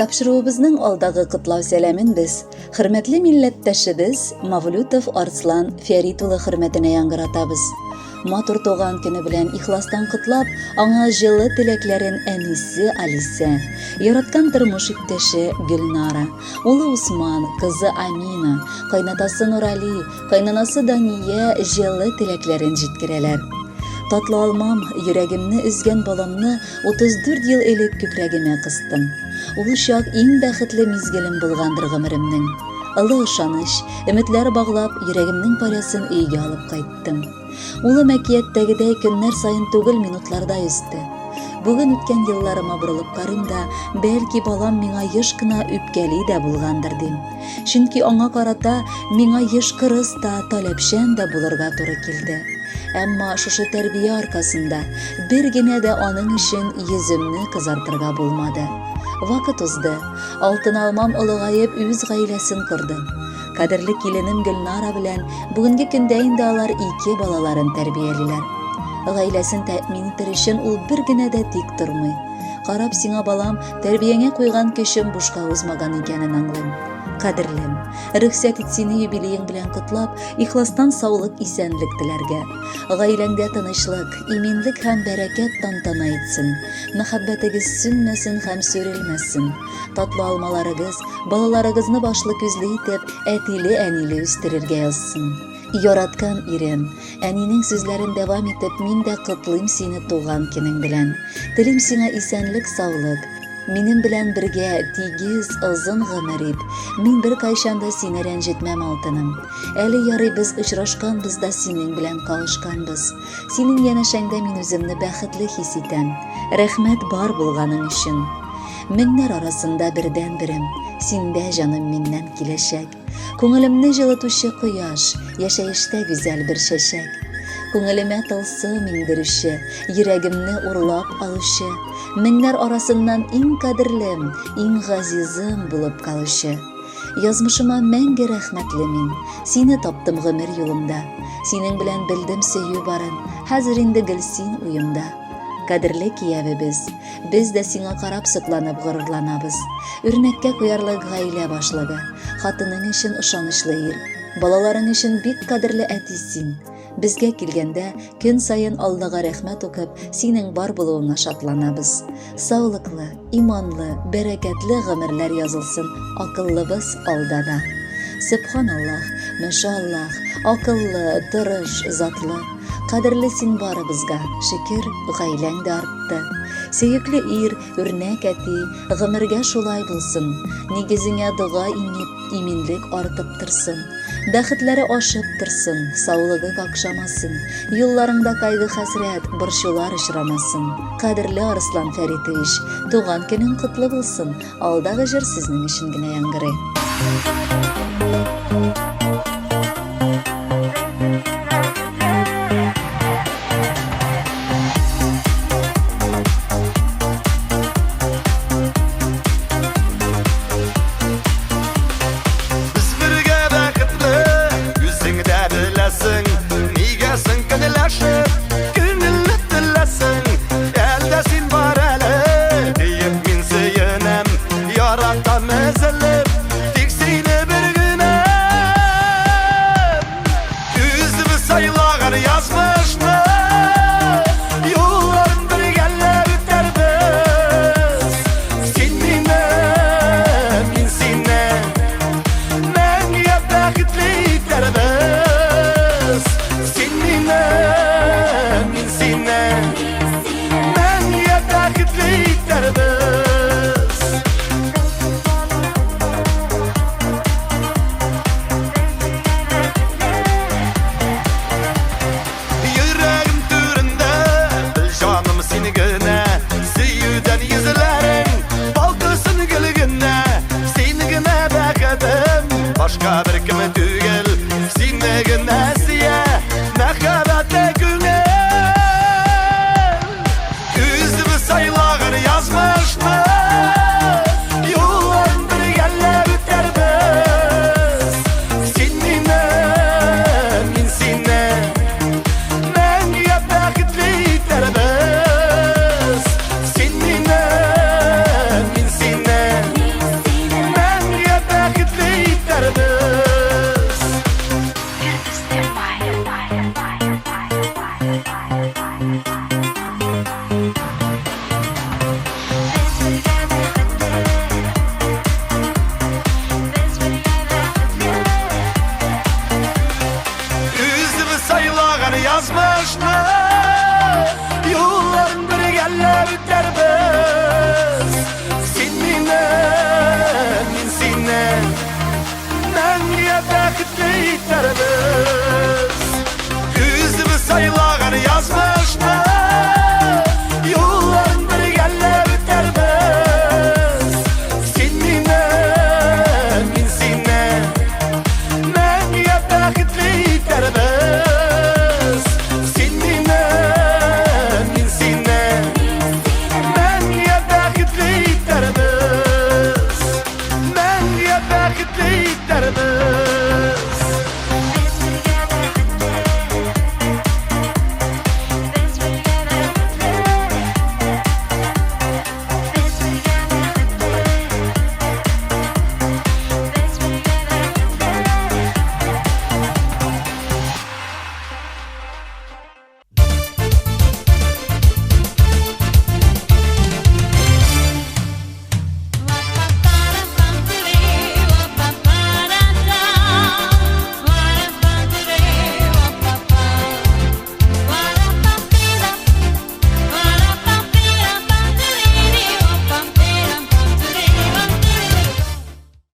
Тапшыруыбызның алдагы котлау сәламен без хөрмәтле милләттәшебез Мавлютов Арслан Фәрит улы хөрмәтенә яңгыратабыз. Матур туган көне белән ихластан котлап, аңа җылы теләкләрен әнисе Алисә, яраткан тормыш иптәше Гөлнара, улы Усман, кызы Амина, кайнатасы Нурали, Кайнанасы Дания җылы теләкләрен җиткерәләр. Татлы алмам, йөрәгемне өзгән баламны 34 ел элек күкрәгемә кыстым. Ул чак иң бәхетле мизгелем булгандыр гомеремнең. Олы ышаныч, өметләр баглап, йөрәгемнең парәсен өйгә алып кайттым. Улым әкияттәгедәй көннәр саен түгел, минутлардай үсте. Бүген үткән елларыма борылып карыйм да, бәлки балам миңа еш кына үпкәли дә булгандыр дим. Чөнки аңа карата миңа еш кырыс та, таләпчән дә булырга туры килде. Әмма шушы тәрбия аркасында бер генә дә аның өчен йөземне кызартырга булмады. Вакыт узды. Алтын алмам олыгаеп үз гаиләсен корды. Кадерле киленем Гөлнара белән бүгенге көндә инде алар ике балаларын тәрбиялиләр. Гаиләсен тәэмин итер өчен ул бер генә дә тик тормый. Карап сиңа, балам, тәрбияңә куйган көчем бушка узмаган икәнен аңлыйм. Кадерлем, рөхсәт ит сине юбилеең белән котлап, ихластан саулык, исәнлек теләргә. Гаиләңдә тынычлык, иминлек һәм бәрәкәт тантана итсен. Мәхәббәтегез сүнмәсен һәм сүрелмәсен. Татлы алмаларыгыз, балаларыгызны башлы-күзле итеп, әтиле-әниле үстерергә язсын. Яраткан ирем, әнинең сүзләрен дәвам итеп, мин дә котлыйм сине туган көнең белән. Телим сиңа исәнлек-саулык. Минем белән бергә тигез, озын гомер ит. Мин беркайчан да сине рәнҗетмәм, алтыным. Әле ярый без очрашканбыз да синең белән кавышканбыз. Синең янәшәңдә мин үземне бәхетле хис итәм. Рәхмәт бар булганың өчен. Меңнәр арасында бердәнберем, синдә җаным миннән киләчәк. Күңелемне җылытучы кояш, яшәештә гүзәл бер чәчәк. Күңелемә тылсым иңдерүче, йөрәгемне урлап алучы, меңнәр арасыннан иң кадерлем, иң газизым булып калучы. Язмышыма мәңге рәхмәтле мин, сине таптым гомер юлымда. Синең белән белдем сөю барын, хәзер инде гел син уемда. Кадерле киявебез, без дә сиңа карап сокланып горурланабыз. Үрнәккә куярлык гаилә башлыгы, хатының өчен ышанычлы ир, балаларың өчен бик кадерле әти син. Безгә килгәндә, көн саен Аллага рәхмәт укып, синең бар булуыңа шатланабыз. Саулыклы, иманлы, бәрәкәтле гомерләр язылсын акыллыбыз алда да. Сөбханаллаһ, мәшаллаһ, акыллы, тырыш, затлы. Кадерле син барыбызга, шөкер, гаиләң дә артты. Сөекле ир, үрнәк әти, гомергә шулай булсын. Нигезеңә дога иңеп, иминлек артып торсын. Бәхетләре ашып торсын, саулыгы какшамасын, юлларыңда кайгы-хәсрәт, борчулар очрамасын. Кадерле Арслан Фәритович, туган көнең котлы булсын, алдагы җыр сезнең өчен генә яңгырый. Без бергә бәхетле, үзең дә беләсең. Нигә соң көнләшеп, күңелне теләсең? Әлдә син бар әле, диеп мин сөенәм. Яратам өзелеп, тик сине бер генә. Үзебез сайлаган язмышны Юлларын бергәләп үтәрбез Син мине, мин сине Мәңгегә бәхетле итәрбез Син мине, мин сине Мәңгегә бәхетле итәрбез Язмышны юлларын бергәләп үтәрбез.